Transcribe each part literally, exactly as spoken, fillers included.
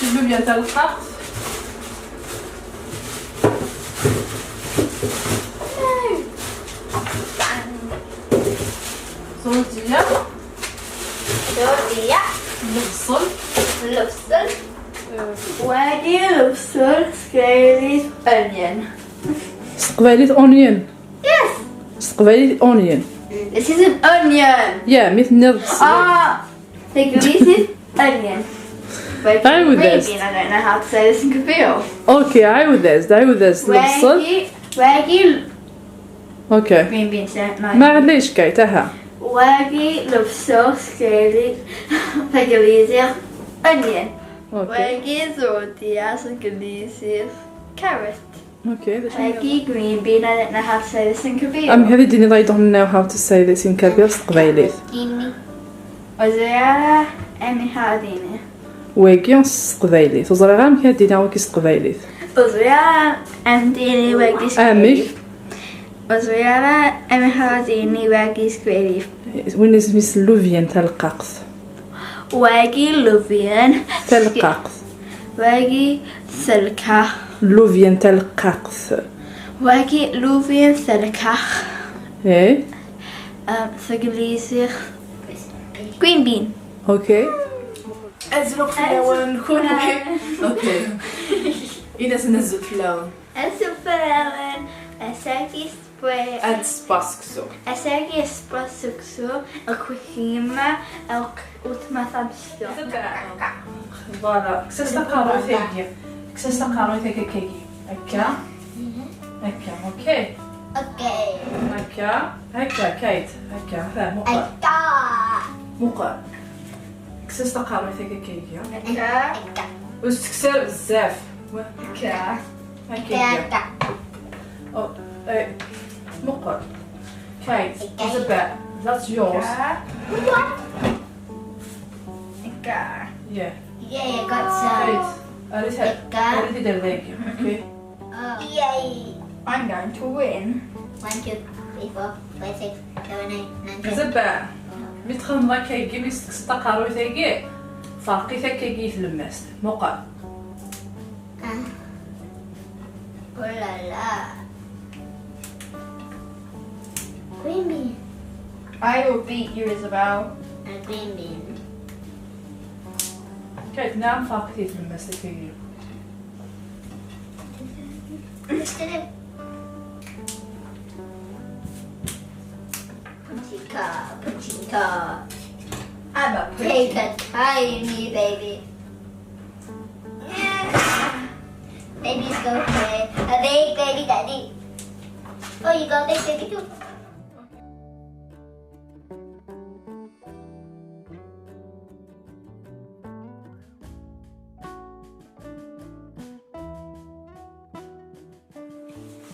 Llubya talqaqt. Zurdiya. Zurdiya. Lebṣel. Lebṣel. Wagi lebṣel s teqbaylit onion. S teqbaylit onion. Yes. S teqbaylit onion. This is an onion. Yeah, mi tenniḍ s- Ah, taglizit onion. Ɛiwed-as. Green bean, I don't know how to say this in Kabyle. Okay, ɛiwed-as, ɛiwed-as. Lebṣel. Wagi, wagi. Okay. Green beans, yeah, nice. Maɛlic, Kayt, aha. Wagi lebṣel s teqbaylit, taglizit onion. Okay. Wagi zurdiya s teglizit carrot. Okay, d acu i Wagi green bean, I don't know how to say this in Kabyle. Amek ad d-tiniḍ I don't know how to say this in Kabyle s teqbaylit? Ini. Ur ẓriɣ ara amek ara d-iniɣ. Wagi s teqbaylit. Ur ẓriɣ ara amek ad d-iniɣ wagi s teqbaylit. Ur ẓriɣ ara amek d-iniɣ wagi s teqbaylit. Amek? Ur ẓriɣ ara amek ara d-iniɣ wagi s teqbaylit. Win isem-is llubyan talqaqt. Wagi llubyan. Talqaqt. Wagi selka. Llubyan talqaqt. Wagi llubyan selka. Eh? Um, s teglizit. Green bean. Okay. Azul fell-awen kunwi. Okay. Ini-asen azul fell-awen. Azul fell-awen. Ass-agi ad ṣebbeɣ seksu. Ass-agi ad ṣebbeɣ seksu akked yemma akked weltma tamecṭuḥt. Voilà, kkes-as taqerrut-agi. Kkes-as taqerrut-agi akkagi. Akka. Akka, okay. Okay. Akka. Akka, Kayt. Akka. Ha, muqel. Akka. Muqel. Kkes-as taqerrut-agi akkagi. Akka. Akka. Ur s-ttekkes ara bezzaf. Akka. Akka. Akka. Oh, eh, muqel. Kayt, okay. Isabel, that's yours. Akka. Akka. Yeah. Yeah, I got some. Kayt, err-it ar dagi, okay? Oh. Yay. I'm going to win. One, two, three, four, five, six, seven, eight, nine, ten. Isabel, mi txedmeḍ akkagi, mi s-tekkseḍ taqerrut-agi, ferq-it akkagi i tlemmast. Muqel. Ah. Oh la la. Green bean. I will beat you, Isabel. A green bean. Kayt, nɛam, ferq-it i tlemmast akkagi. Pachinko, pachinko. I'm a take a tiny baby. Yeah. Babies go play. A big baby daddy. Oh, you got a big baby too.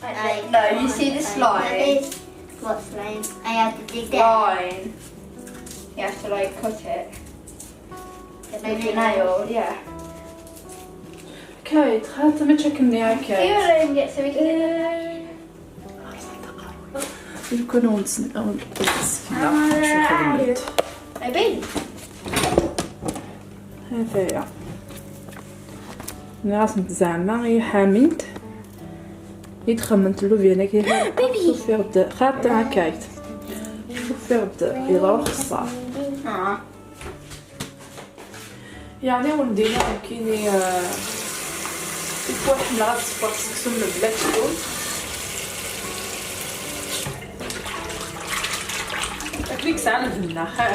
I, no, you see this line? What line? I have to dig that. Line. You have to, like, cut it with your nail, yeah. Okay, txaṭ ma txakemni akka. You're gonna get so excited. Irkun ur nessekna acu xedment. Ataya. Nniɣ-asent zeɛma i ḥamint i d-xemmment llubyan-agi. Ufiɣ-d xaṭi akayt. Ufiɣ-d yeḍra uxeṣṣar. Yeɛni ur d-nniɣ nekkini, eh, tikwal ḥemmleɣ ad ssewweɣ seksu mebla aksum. Akken i yesɛa lbenna, xir.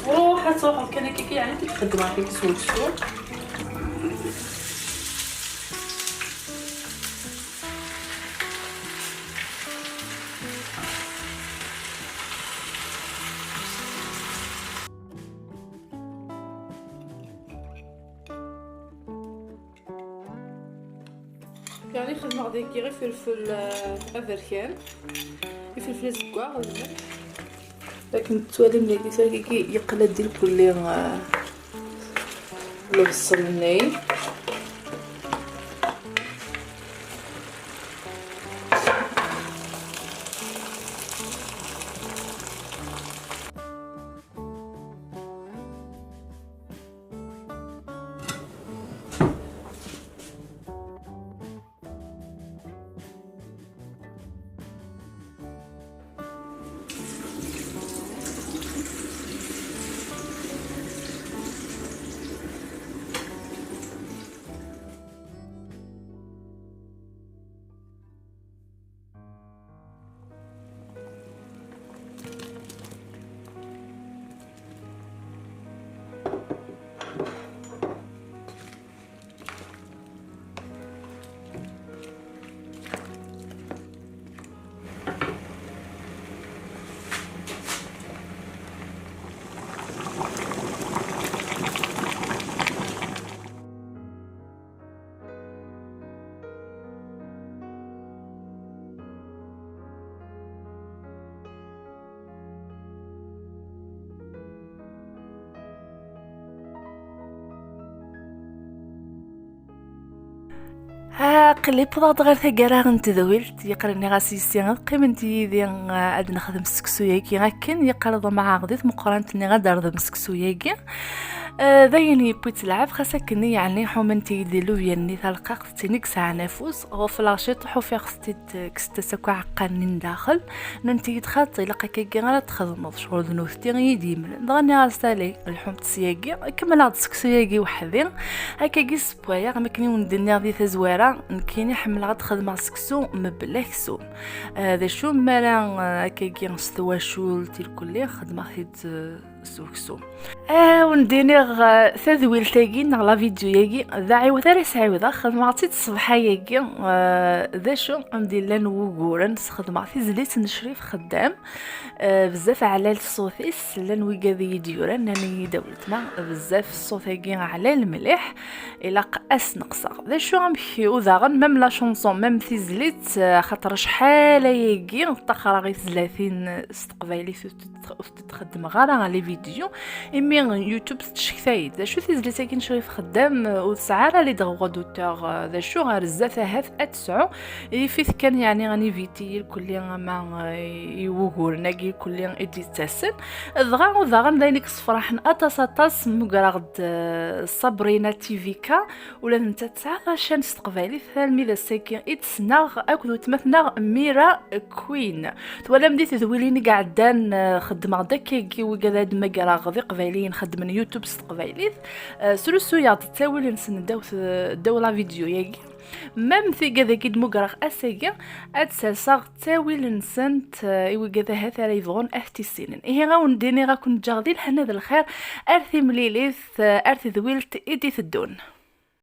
Ruḥ ad truḥeḍ kan akka, yeɛni ad k-id-xeddmeɣ akka s uksum. Yeɛni xedmeɣ dagi ifelfel, eh, aberkan, ifelfel azeggaɣ, d lmelḥ. Akken tettwalim dagi, tura dagi yeqla-d irkelli, eh, lebṣel-nni. Aql-i wwḍeɣ-d ɣer taggara n tedwilt, yeqqar nniɣ-as yessi ad qqiment yid-i, eh, ad nexdem seksu-yagi akken, yeqqar ḍemɛeɣ di tmeqqrant-nni ad d-rḍem seksu-yagi. Eh, d ayen yewwi-tt lɛeb, xas akken yeɛni ḥumant-iyi-d di lubya-nni talqaɣt, d tin i yesɛan afus, ɣufleɣ ciṭuḥ, ufiɣ-tt-id kkset-as akk aɛeqqan-nni n daxel. Nnan-iyi-d xaṭi, ilaq akkagi ara txedmeḍ, ccɣel d nutenti i yi-d-yemlen. Dɣa nniɣ-as tali, lḥumt syagi, kemmleɣ-d seksu-yagi weḥd-i. Akkagi ssewwayeɣ, am akken i wen-d-nniɣ di tazwara, nekkini ḥemmleɣ ad xedmeɣ seksu mebla aksum. Ah, d acu mi ara, ah, akkagi s twacult irkelli xedmeɣ-t-id, ah, s uksum. Ah, wen-d-iniɣ, ah, tadwilt-agi neɣ la vidéo-yagi d aɛiwed ara s-ɛiwdeɣ, xedmeɣ-tt-id ṣṣbeḥ-agi. Ah, d acu am d-illan wuguren, sxedmeɣ tizlit n Crif Xeddam. Ah, bezzaf ɛlal ṣṣut-is, llan wigad i yi-d-yuran, nnan-iyi-d a weltma, bezzaf ṣṣut-agi ɛlal mliḥ, ilaq ad s-neqseɣ. D acu amek u daɣen, même la chanson, même tizlit, ah, xaṭer acḥal ayagi ṭṭaxreɣ i tezlatin s teqbaylit, ur t-, ur t-xeddmeɣ ara les vidéos, imi YouTube tettcektay-d. D acu tizlit-agi n Crif Xeddam, ur tesɛi ara les droits d'auteur, d acu ɣer zdat ahat ad tesɛu, yif-it kan yeɛni ad niviti irkelli ama, eh, i wuguren-agi irkelli i d-yettasen. Dɣa u daɣen d ayen i yessefraḥen aṭas aṭas, mmugreɣ-d, eh, Sabrina T V K, ula d nettat tesɛa la chaîne s teqbaylit, armi d ass-agi i tt-ssneɣ akked weltma-tneɣ Mira Queen. Twalam di tedwilin i iɛeddan, eh, xeddmeɣ-d akkagi wigad ad mmagreɣ d iqbayliyen xeddmen YouTube s teqbaylit. Eh, srusuyeɣ-d ttawil-nsen ddaw t-, ddaw la vidéo-yagi. Même tigad-agi d-mmugreɣ ass-agi, ad serseɣ ttawil-nsent, eh, i wigad ahat ara yebɣun ad t-issinen. Ihi a wen-d-iniɣ a ken-ǧǧeɣ di lehna d lxir, ar timlilit, eh, ar tedwilt i d-iteddun.